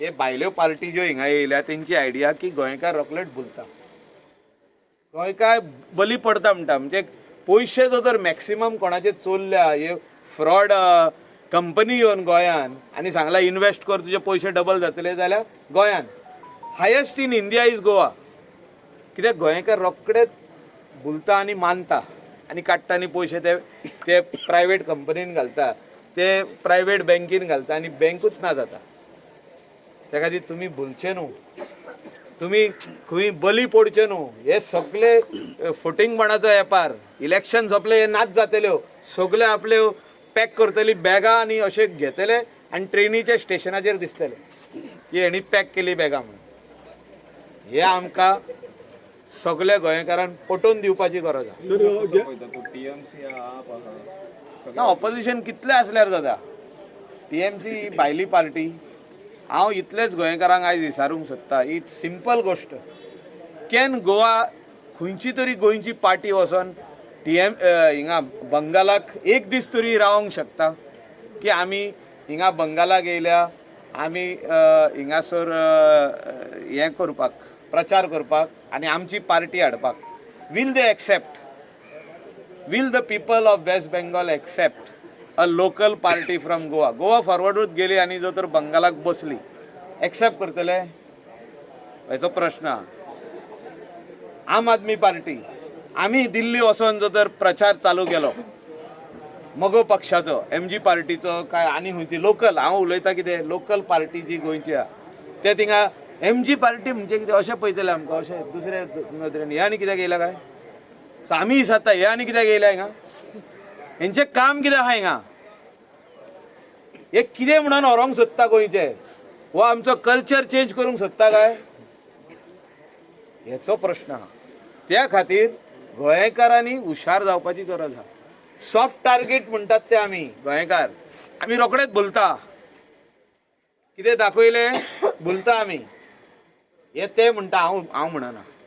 हे भायल्यो पार्टी ज्यो हिंगा येयल्या तेंची आयडिया की गोंयकार रोखडेच भुलता, गोंयकार बली पडता म्हणटा. म्हणजे पयशे जो तर मॅक्सिमम कोणाचे चोरल्या, हे फ्रॉड कंपनी येवन गोंयान आनी सांगला इन्वेस्ट कर, तुजे पयशे डबल जातले, जाल्यार गोंयान highest in India is Goa. कित्याक गोंयकार रोखडेच भुलता आनी मानता आनी काडटा आनी पयशे ते ते प्रायवेट कंपनीन घालता, ते प्रायवेट बँकेन घालता आनी बँकूच ना जाता. त्या खातीर तुमी भुलचे न्हू, तुमी खंय बली पडचे न्हू. हे सगळे फटींगपणाचो वेपार. इलेक्शन सोंपले, हे नाच जातल्यो, सगळे आपल्यो पॅक करतली बॅगां आनी अशे घेतले आनी ट्रेनीच्या स्टेशनाचेर दिसतले की हेणी पॅक केली बॅगां म्हणून. हे आमकां सगल्या गोंयकारांक पटोवन दिवपाची गरज आसा. टीएमसी, आप आहा. ना, ऑपोजिशन कितलें आसल्यार जाता. टीएमसी ही भायली पार्टी. हांव इतलेच गोंयकारांक आयज विचारूंक सोदता, ही सिंपल गोश्ट, can Goa खंयची तरी गोंयची पार्टी वचोन टी एम हिंगा बंगालाक एक दीस तरी रावंक शकता की आमी हिंगा बंगालाक येयल्या, आमी हिंगासर हें करपाक, प्रचार करपाक आनी आमची पार्टी हाडपाक? Will they accept? Will the people of West Bengal accept a local party from Goa? Goa फॉरवर्डूच गेली आनी जर तर बंगालाक बसली, एक्सेप्ट करतले? हेचो प्रश्न आहा. आम आदमी पार्टी, आमी दिल्ली वचोन जर तर प्रचार चालू केलो मगो पक्षाचो, एमजी पार्टीचो काय आनी खंयची लोकल, हांव उलयता कितें, लोकल पार्टी जी गोंयची आहा, ते थिंगा एमजी पार्टी म्हणजे कितें अशें पळयतले आमकां, अशें दुसरे नदरेन, हे आनी कित्याक येयला काय? सो आमी विचारता, हे आनी कित्याक येयल्या हिंगा? हेंचें काम कितें आहा हिंगा? हे कितें म्हणून व्हरोंक सोदता गोंयचे? हो आमचो कल्चर चेंज करूंक सोदता काय? हेचो प्रश्न आहा. त्या खातीर गोंयकारांनी हुशार जावपाची गरज आहा. सॉफ्ट टार्गेट म्हणटात ते आमी गोंयकार, आमी रोखडेच भुलता. कितें दाखयलें, भुलता आमी. हे ते म्हणटा, हांव हांव म्हणना.